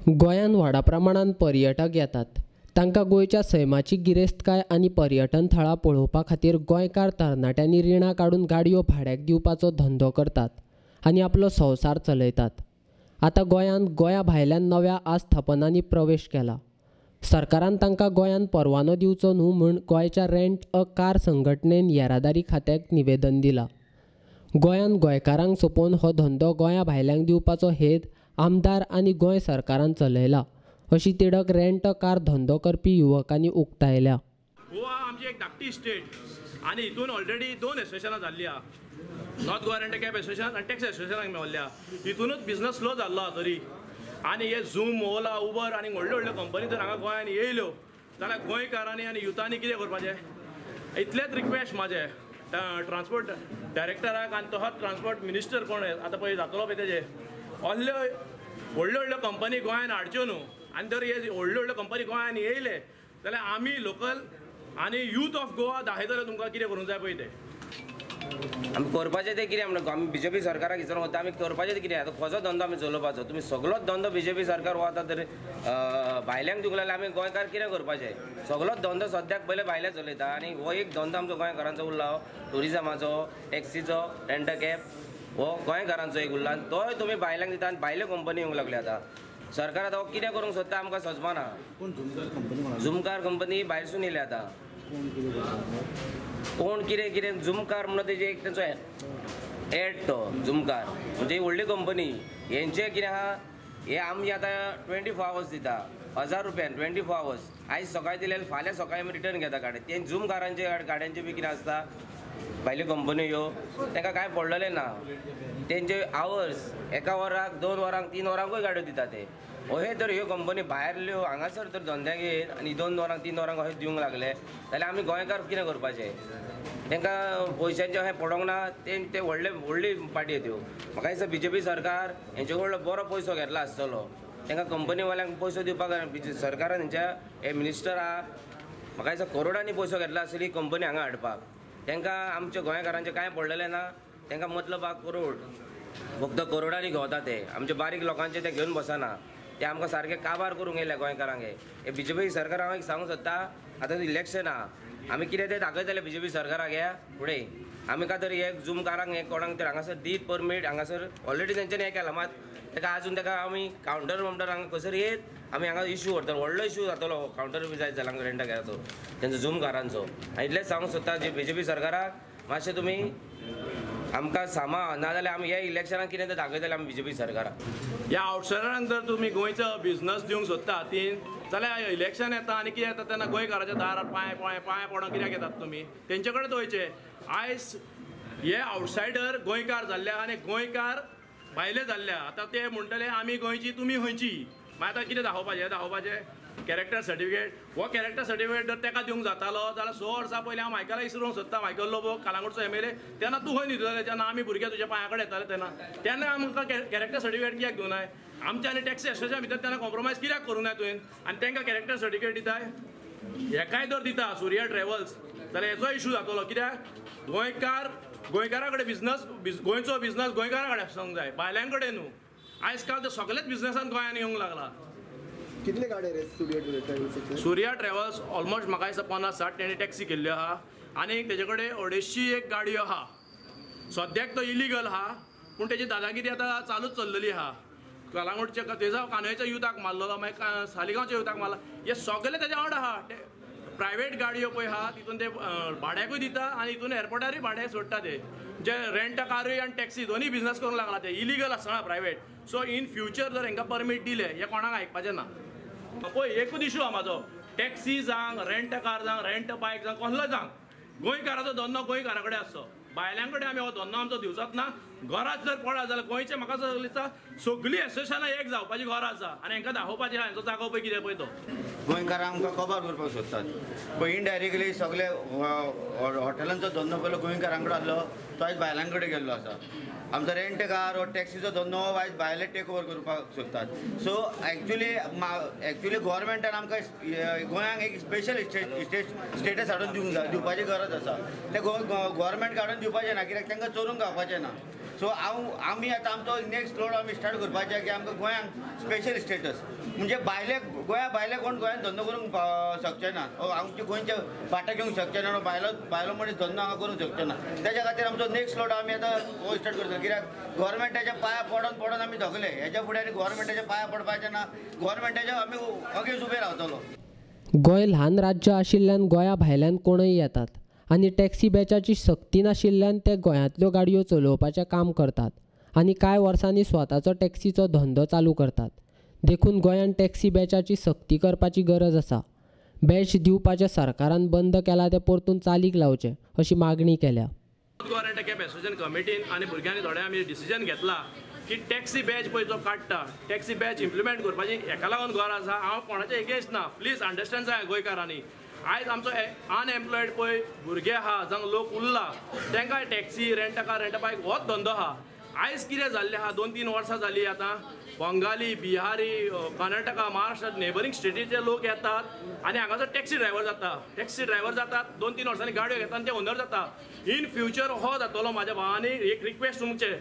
गोंयांत व्हडा प्रमाणान पर्यटक येतात. तांकां गोंयच्या सैमाची गिरेस्तकाय आनी पर्यटन थळां पळोवपा खातीर गोंयकार तरणाट्यांनी रिणां काडून गाडयो भाड्याक दिवपाचो धंदो करतात आनी आपलो संवसार चलयतात. आतां गोंयांत गोंया भायल्यान नव्या आस्थापनांनी प्रवेश केला. सरकारान तांकां गोंयांत परवानो दिवचो न्हू म्हूण गोंयच्या रेंट अ कार संघटनेन येरादारी खात्याक निवेदन दिलां. गोंयांत गोंयकारांक सोंपोवन हो धंदो गोंया भायल्यांक दिवपाचो हेत आमदार आनी गोंय सरकारान चलयला अशी तिडक रेंट अ कार धंदो करपी युवकांनी उक्तायल्या. गोवा आमची एक धाकटी स्टेट आनी हितून ऑलरेडी दोन एसोसिएशनां जाल्ली आहा, North Goa rent cab association आनी टॅक्सी एसोसिएशनाक मेवल्ल्या. हितूनच बिजनस स्लो जाल्लो आहा तरी. आनी हे झूम, ओला, उबर आनी व्हडल्यो व्हडल्यो कंपनी जर हांगा गोंयांत येयल्यो जाल्यार गोंयकारांनी आनी युथांनी कितें करपाचें? इतलेंच रिक्वेस्ट म्हाजें ट्रान्सपोर्ट डायरेक्टराक आनी तसोच ट्रान्सपोर्ट मिनिस्टर कोण आतां पळय जातलो पळय तेजे, असल्यो व्हडल्यो व्हडल्यो कंपनी गोंयांत हाडच्यो न्हू. आनी जर हे व्हडल्यो व्हडल्यो कंपनी गोंयांत येयले जाल्यार आमी लोकल आनी यूथ ऑफ गोवा दाखयतले तुमकां कितें करूंक जाय पळय तें. आमी करपाचें तें कितें म्हणटा, आमी बीजेपी सरकाराक विचारून वता आमी करपाचें तें कितें? आतां कसो धंदो आमी चलोवपाचो? तुमी सगळोच धंदो बीजेपी सरकार हो आतां तर भायल्यांक दिवंक लागले, आमी गोंयकार कितें करपाचें? सगळोच धंदो सद्याक पयले भायले चलयता आनी हो एक धंदो आमचो गोंयकारांचो उरला, ट्युरिजमाचो, टॅक्सीचो, रेंट कॅब हो गोंयकारांचो एक उरला आनी तोय तुमी भायल्यांक दिता आनी भायल्यो कंपनी येवंक लागल्यो. आतां सरकार आतां हो कितें करूंक सोदता आमकां सजमाना. झुमकार कंपनी भायरसून येयल्या आतां, कोण कितें कितें झुमकार म्हणून तेजे एक तेंचो एड तो झुमकार म्हणजे व्हडली कंपनी. हेंचे कितें आहा, हे आमी आतां 24 आवर्स दिता, 1000 रुपयान 24 आवर्स. आयज सकाळी दिले फाल्यां सकाळी आमी रिटर्न घेता गाडी. ते झुमकारांचे गाडयांचे बी कितें आसता, भायल्यो कंपनी ह्यो तांकां कांय पडलेलें ना. तेंचे आवर्स एका वराक, 2 वरांक, 3 वरांकूय गाडयो दिता ते. अशें तर ह्यो कंपनी भायरल्यो हांगासर तर धंद्याक येत आनी 2 वरांक 3 वरांक अशें दिवंक लागले जाल्यार आमी गोंयकार कितें करपाचें? तांकां पयशांचें अशें पडोंक ना, ते व्हडले व्हडली पार्टी त्यो. म्हाका दिसता बीजेपी सरकार हेंचे कडलो बरो पयसो घेतला आसतलो. तांकां कंपनीवाल्यांक पयसो दिवपाक सरकारान हेंच्या हे मिनिस्टर आहा, म्हाका दिसता करोडांनी पयसो घेतला आसतली ही कंपनी हांगा हाडपाक. तांकां आमच्या गोंयकारांचें कांय पडलेलें ना, तांकां मतलब आहा करोड, फक्त करोडांनी घेवता ते. आमचे बारीक लोकांचे ते घेवन बसना, ते आमकां सारके काबार करूंक येयले गोंयकारांक. हे बीजेपी सरकार हांव एक सांगूंक सोदता, आतां इलेक्शन आहा, आमी कितें तें दाखयतले बीजेपी सरकाराक. ह्या फुडें आमी काय तरी हे झुमकारांक हे कोणाक तर हांगासर दीत परमीट, हांगासर ऑलरेडी तेंच्यांनी हें केलां, मात ताका आजून ताका आमी कावंटर वंटर हांगा खंयसर येत आमी हांगा इशू व्हरतलो, व्हडलो इशू जातलो. कावंटर बी जायत जाल्यार हांगा रेंटा घेता तो तेंचो झुमकारांचो. आनी इतलेंच सांगूंक सोदता जे बीजेपी सरकाराक मातशें तुमी आमकां सामा, नाजाल्यार आमी ह्या इलेक्शनाक कितें तें दाखयतले आमी बीजेपी सरकाराक. ह्या आउटसायडरांक जर तुमी गोंयचो बिजनस दिवंक सोदता ती जाल्यार इलेक्शन येता आनी कितें येता तेन्ना गोंयकाराच्या दारार पांय पांय पांय पडोन कित्याक येतात तुमी? तेंचे कडेन वयचें. आयज हे आउटसायडर गोंयकार जाल्ले आनी गोंयकार भायले जाल्ले. आतां ते म्हणटले आमी गोंयची तुमी खंयची? मागीर आतां कितें दाखोवपाचें? दाखोवपाचें कॅरेक्टर सर्टिफिकेट. हो कॅरेक्टर सर्टिफिकेट जर ताका दिवंक जातालो जाल्यार 6 वर्सां पयलीं हांव मायकलाक विसरूंक सोदता, मायकल लोबो कालांगुटचो MLA, तेन्ना तूं खंय न्हिदलें? जेन्ना आमी भुरगे तुज्या पांया कडेन येताले तेन्ना तेन्ना आमकां कॅरेक्टर सर्टिफिकेट कित्याक दिवनाय? आमच्या आनी टॅक्सी एसोसिएशन भितर तेन्ना कॉम्प्रोमायज कित्याक करूं नाय तुवें? आनी तांकां कॅरेक्टर सर्टिफिकेट दिताय? हेकाय जर दिता सुर्या ट्रॅवल्स जाल्यार हेचो इशू जातलो. कित्याक गोंयकार गोंयकारा कडेन बिजनस, गोंयचो बिजनस गोंयकारा कडेन आसूंक जाय, भायल्यां कडेन न्हू. आयज काल तर सगळेच बिजनसान गोंयांत येवंक लागला. कितले गाडये रे सूर्या ट्रॅवल्साचे? सूर्या ट्रॅवल्स ऑलमोस्ट म्हाका दिसता 50-60 तेणी टॅक्सी केल्ल्यो आहा आनी तेजे कडेन 250 एक गाडयो आहा. सद्याक तो इलिगल आहा पूण तेजी दादागिरी आतां चालूच चल्लेली आहा. कलांगुटच्या तेजो कानोळेच्या युथाक मारलेलो, मागीर सालिगांवच्या युथाक मारला, हे सगळे तेजे आड आहा. प्रायवेट गाडयो पळय आहा तितून ते भाड्याकूय दिता आनी हितून एअरपोर्टारूय भाड्याक सोडटा ते. जे रेंट कारूय आनी टॅक्सी दोनूय बिजनस करूंक लागला ते इलिगल आसतना प्रायवेट. सो इन फ्युचर जर हेंकां परमीट दिलें हें कोणाक आयकपाचें ना. पळय एकूच इशू आहा म्हाजो, टॅक्सी जावं, रेंट कार जावं, रेंट बायक जावं, कसलो जावं, गोंयकाराचो धंदो गोंयकारा कडेन आसचो, भायल्यां कडेन आमी हो धंदो आमचो दिवचोच ना. गरज जर पडत जाल्यार गोंयचें म्हाका दिसता सगळीं एसोसिएशनां एक जावपाची गरज आसा आनी हेंकां दाखोवपाचें आहा हेंचो जागो पळय कितें पळय तो. गोंयकारांक आमकां कबार करपाक सोदतात, पळय इनडायरेक्टली सगळे हॉटेलांचो धंदो पयलो गोंयकारां कडेन आसलो तो आयज भायल्यां कडेन गेल्लो आसा. आमचो रेंट कार वा टॅक्सीचो धंदो आयज भायले टेक ओवर करपाक सोदतात. सो एक्चुली गोवोरमेंटान आमकां गोंयांक एक स्पेशल स्टेटस हाडून दिवंक जाय, दिवपाची गरज आसा. ते गोवोरमेंट काडून दिवपाचें ना, कित्याक तांकां चोरून खावपाचें ना. सो हांव आमी आतां आमचो नेक्स्ट लोड आमी स्टार्ट करपाचें की आमकां गोंयांक स्पेशल स्टेटस म्हणजे भायले गोंया भायले कोण गोंयांत धंदो करूंक शकचे ना, आमचे गोंयचे फाटा घेवंक शकचे ना, भायलो भायलो मनीस धंदो हांगा करूंक शकचे ना. तेज्या खातीर आमचो नेक्स्ट लोड आमी आतां हो स्टार्ट करतले. कित्याक गोवोरमेंटाच्या पांया पडोन पडोन आमी थकले. हेच्या फुडें आनी गोवोरमेंटाच्या पांया पडपाचें ना, गोवोरमेंटाच्या आमी अगेन्स्ट उबे रावतलो. गोंय ल्हान राज्य आशिल्ल्यान गोंया भायल्यान कोणूय येतात आनी टॅक्सी बॅचाची सक्ती नाशिल्ल्यान ते गोंयांतल्यो गाडयो चलोवपाचें काम करतात आनी कांय वर्सांनी स्वताचो टॅक्सीचो धंदो चालू करतात. देखून गोंयांत टॅक्सी बॅचाची सक्ती करपाची गरज आसा. बॅच दिवपाचें सरकारान बंद केलां तें परतून चालीक लावचें अशी मागणी केल्या. गोवा रेंट कॅब एसोसिएशन कमिटीन आनी भुरग्यांनी थोडे आमी डिसिजन घेतला की टॅक्सी बॅच पळय जो काडटा टॅक्सी बॅच इम्प्लिमेंट करपाची हेका लागून गरज आसा. हांव कोणाचे एगेन्स्ट ना, प्लीज अंडरस्टँड जाय गोंयकारांनी. आयज आमचो अनएम्प्लॉयड पळय भुरगे आहा जांकां लोक उरला तांकां टॅक्सी रेंटकार रेंट बायक होच धंदो आहा. आयज कितें जाल्लें आहा 2-3 वर्सां जालीं आतां बंगाली, बिहारी, कर्नाटका, महाराष्ट्र नेबरींग स्टेटीचे लोक येतात आनी हांगासर टॅक्सी ड्रायव्हर जाता. टॅक्सी ड्रायव्हर जातात 2-3 वर्सांनी गाडयो घेतात आनी ते ओनर जाता. इन फ्युचर हो जातलो म्हाज्या भावांनी एक रिक्वेस्ट तुमचें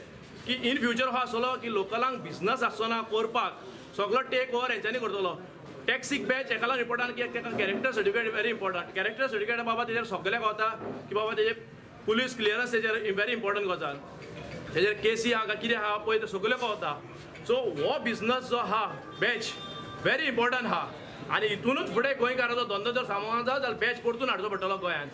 की इन फ्युचर हो आसतलो की लोकलांक बिजनस आसचो ना करपाक, सगलो टेक ओवर हेंच्यांनी करतलो. टॅक्सीक बॅच हेका लागून इम्पोर्टंट की ताका character certificate very important. Character certificate बाबा तेजेर सगळ्याक वता की बाबा तेजे पुलीस क्लियरन्स तेजेर व्हेरी इम्पोर्टंट गजाल, तेजेर केसी आहा कितें आहा पळय तें सगळें कळता. सो हो बिजनस जो आहा बॅच व्हेरी इम्पोर्टंट आहा आनी हितूनच फुडें गोंयकाराचो धंदो जर सांबाळूंक जाय जाल्यार बॅच परतून हाडचो पडटलो गोंयांत.